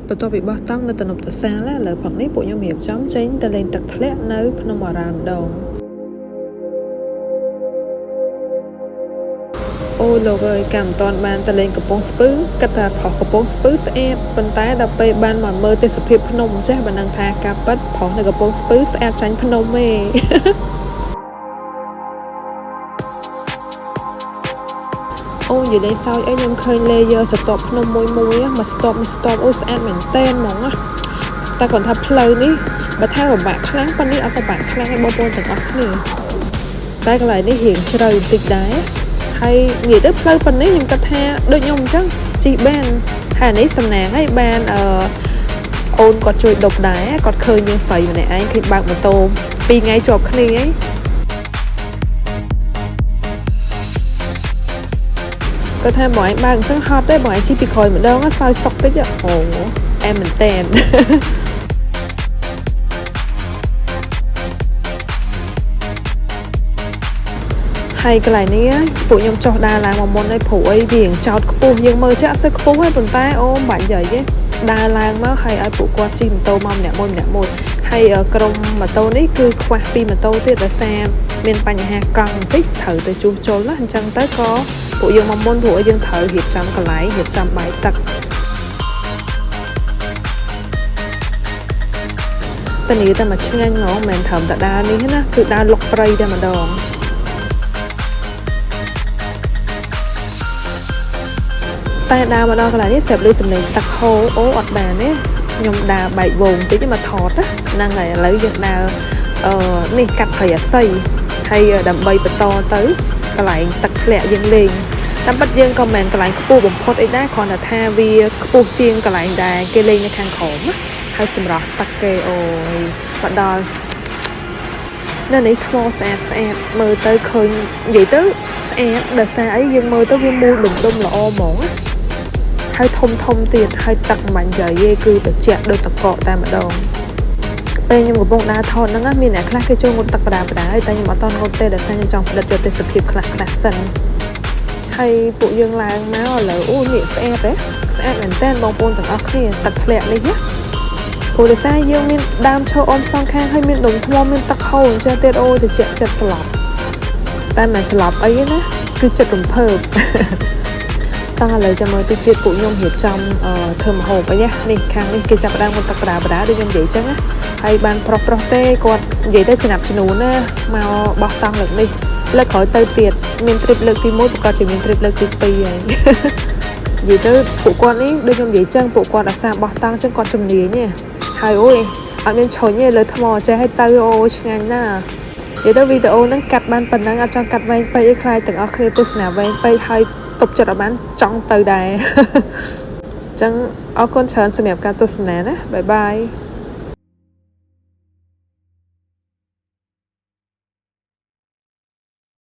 បន្ទាប់ពីបោះតង់នៅទំនប់តសាលឥឡូវព្រឹកនេះពួកខ្ញុំរៀបចំចេញទៅលេងទឹកធ្លាក់នៅភ្នំឱរ៉ាល់ម្ដងអូលោកអើយកាលមិនទាន់បានទៅលេងកំពង់ស្ពឺគិតថាប្រុសកំពង់ស្ពឺស្អាតប៉ុន្តែដល់ពេលបានមកមើលទេសភាពភ្នំចេះបានដឹងថាការពិតប្រុសនៅកំពង់ស្ពឺស្អាតចាញ់ភ្នំទេ អូនិយាយលេងសើចអីខ្ញុំឃើញ layer ស្រទាប់ភ្នំមួយមួយមួយស្ទប់មួយស្ទប់អូស្អាតមែនតែនហ្មងណាតែគាត់ថាផ្លូវនេះបើថាពិបាកខ្លាំងប៉ុន្នេះអត់ពិបាកខ្លាំងទេបងប្អូនទាំងអស់គ្នាតែកន្លែងនេះរៀងជ្រៅបន្តិចដែរហើយនិយាយទៅផ្លូវប៉ុណ្នេះខ្ញុំគិតថាដូចខ្ញុំអញ្ចឹងជិះបានហើយអានេះសំណាងហើយបានអឺអូនគាត់ជួយដប់ដែរគាត់ឃើញយើងស្រីម្នាក់ឯងឃើញបើកម៉ូតូពីរថ្ងៃជាប់គ្នាឯង គាត់ថាបងឯងបើកអញ្ចឹងហត់ទេបងឯងជិះពីក្រោយម្ដងសើសុកតិចអូអែមមែនតែន ហើយកន្លែងនេះពួកខ្ញុំចុះដើរឡើងមកមុនហើយព្រោះអីវារៀងចោតខ្ពស់យើងមើលចេះអត់សូវខ្ពស់ទេប៉ុន្តែអូមិនបាច់និយាយទេដើរឡើងមកហើយឲ្យពួកគាត់ជិះម៉ូតូមកម្នាក់មួយម្នាក់មួយហើយក្រុមម៉ូតូនេះគឺខ្វះពីម៉ូតូទៀតដោយសារមានបញ្ហាកង់បន្តិចត្រូវទៅជួសជុលណាអញ្ចឹងទៅក៏ពួកយើងមកមុនព្រោះយើងត្រូវរៀបចំកន្លែងរៀបចំបាយទឹកតានីតែមកឆ្ងាញ់ហ្មងមិនមែនត្រឹមតែដើរនេះណាគឺដើរលុកព្រៃតែម្ដង តែដើរមកដល់កន្លែងនេះស្រាប់ឮសំឡេងទឹកហូរអូអត់បានទេខ្ញុំដើរបែកវងបន្តិចមកថតណាហ្នឹងហើយឥឡូវយើងដើរអឺនេះកាត់ព្រៃអាស័យហើយដើម្បីបន្តទៅកន្លែងទឹកធ្លាក់យើងលេងតាមពិតយើងក៏មិនមែនកន្លែងខ្ពស់បំផុតអីដែរគ្រាន់តែថាវាខ្ពស់ជាងកន្លែងដែលគេលេងនៅខាងក្រោមណាហើយសម្រាប់ទឹកគេអូយមកដល់នៅនេះថ្មស្អាតស្អាតមើលទៅឃើញនិយាយទៅស្អាតដោយសារអីយើងមើលទៅវាមូលដុំដុំល្អហ្មងណា ហើយធំធំទៀតហើយទឹកមិនបាញ់និយាយទេគឺត្រជាក់ដូចតកកតែម្ដងពេលខ្ញុំកំពុងដើរថតហ្នឹងណាមានអ្នកខ្លះគេចូលងូតទឹកបដាបដាហើយតែខ្ញុំអត់តន់ងូតទេដោយសារខ្ញុំចង់ផ្ដិតយកទេសភាពខ្លះខ្លះសិនហើយពួកយើងឡើងមកឥឡូវអូនេះស្អាតទេស្អាតមែនតើបងប្អូនទាំងអស់គ្នាទឹកធ្លាក់នេះណាព្រោះដោយសារយើងមានដើមឈើអមសងខាងហើយមានដុំថ្មមានទឹកហូរអញ្ចឹងទៀតអូត្រជាក់ចិត្តស្លប់តែមិនស្លប់អីទេណាគឺចិត្តរំភើប តោះឥឡូវចាំមើលតិចទៀតពួកខ្ញុំរៀបចំធ្វើម្ហូបអីណានេះខាងនេះគេចាប់ផ្ដើមមុនទឹកបដាបដាដូចខ្ញុំនិយាយចឹងណាហើយបានប្រុសប្រុសទេគាត់និយាយទៅចំណាប់ចំនួនណាមកបោះតង់លើកនេះលើកក្រោយទៅទៀតមាន trip លើកទី1ប្រកាសជាមាន trip លើកទី2ហើយ និយាយទៅពួកគាត់នេះដូចខ្ញុំនិយាយចឹងពួកគាត់អាសាបោះតង់ចឹងគាត់ជំនាញទេហើយអូយអត់មានឈុញទេលើថ្មចេះឲ្យទៅអូឆ្ងាញ់ណាស់និយាយទៅវីដេអូហ្នឹងកាត់បានប៉ុណ្ណឹងអត់ចង់កាត់វែងពេកអីខ្លាចទាំងអស់គ្នាទស្សនាវែងពេកហើយទប់ចិត្តឲ្យបានចង់ទៅដែរ ចឹងអរគុណច្រើនសម្រាប់ការទស្សនាណាbye bye.